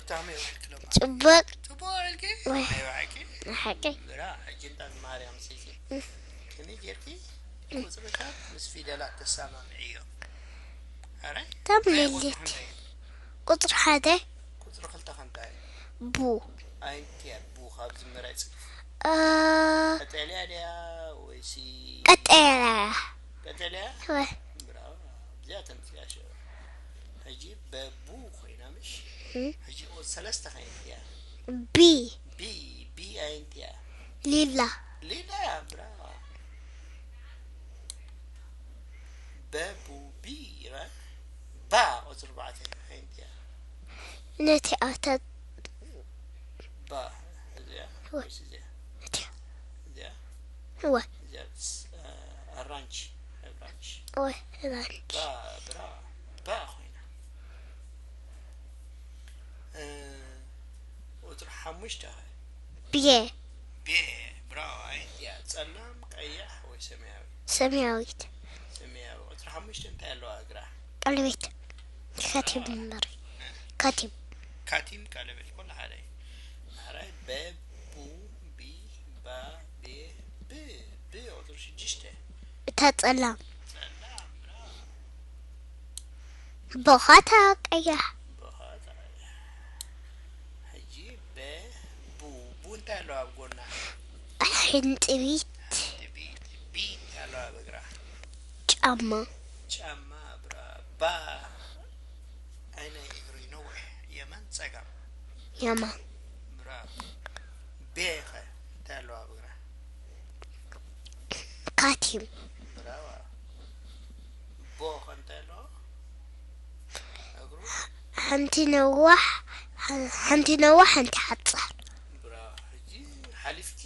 ታመይ ወርቂ ሎማ ጽቡቅ ጽቡቅ ኢልኪ ወይ? ናይ ብሓቂ ሓቂ ብራ ሕጂ እንዳ ማርያም ስልኪ ከመይ ጌርኪ ቁፅርታት ምስ ፊደላት ተሰማምዒ እዮም ኣራይ ከም ናይ ሌሊት ቁፅሪ ቁፅሪ ሓደ ቁፅሪ ክልተ ከንታይ ቡ ኣይንትያ ቡ ካብዚ ምረፂ አ፣ ቀጠልያ ድያ ወይሲ ቀጠልያ ቀጠልያ ወይ? ብራዋ እዚኣ ተምፅያ ሸ ሕጂ በቡ ኮይና ምሽ እም። ሕጂ ቁፅሪ ሰለስተ ከይንትያ ቢ ቢ ቢ ኣይንትያ ሊላ ሊላ ብራዋ በቡ ቢ ይበል ባ ቁፅሪ ኣርባዕተ ኣይንትያ ነቲ ኣታ ባ እዚኣ ወይስ እዚኣ እቲ እዚኣ ወይ እዚኣ ኣራንች ኣራንች ወይ ራንች ባ ብራ ባ ኮይና እ፣ ቁፅሪ ሓሙሽተ ኸ ብየ ቤ ብራ ኣይንትያ ጸላም ቀያሕ ወይ ሰማያዊ ሰማያዊት ሰማያዊ ቁፅሪ ሓሙሽተ እንታይ ኣለዋ እግራ ቀለቤት ካቲም እምበር ካቲም ካቲም ቀለቤት ኩሉ ሓደ እዩ ሓራይ በቡ ቢ ባ ቤ ብ ብ ቁፅሪ ሽዱሽተ እታ ጸላም ጸላም ብራ ቦኻታ ቀያሕ ብኻታ ሕጂ በ ቡ ቡ እንታይ ኣለዋ ኣብ ጎና ሕንጥቢት ቢ ቢ እንታይ ኣለዋ ኣብ እግራ ጫማ ጫማ ብራ ባ ኣይናይ እግሪ ነዊሕ የመን ጸጋም የማን ብራ ቤኸ እንታይ ኣለዋ ኣብ እግራ ካቲም ብራዋ ቦኸ እንታይ ኣለዋ እግሩ ሓንቲ ነዋሕ ሓንቲ ነዋሕ ሓንቲ ሓጻር ብራዋ ሕጂ ሓሊፍኪ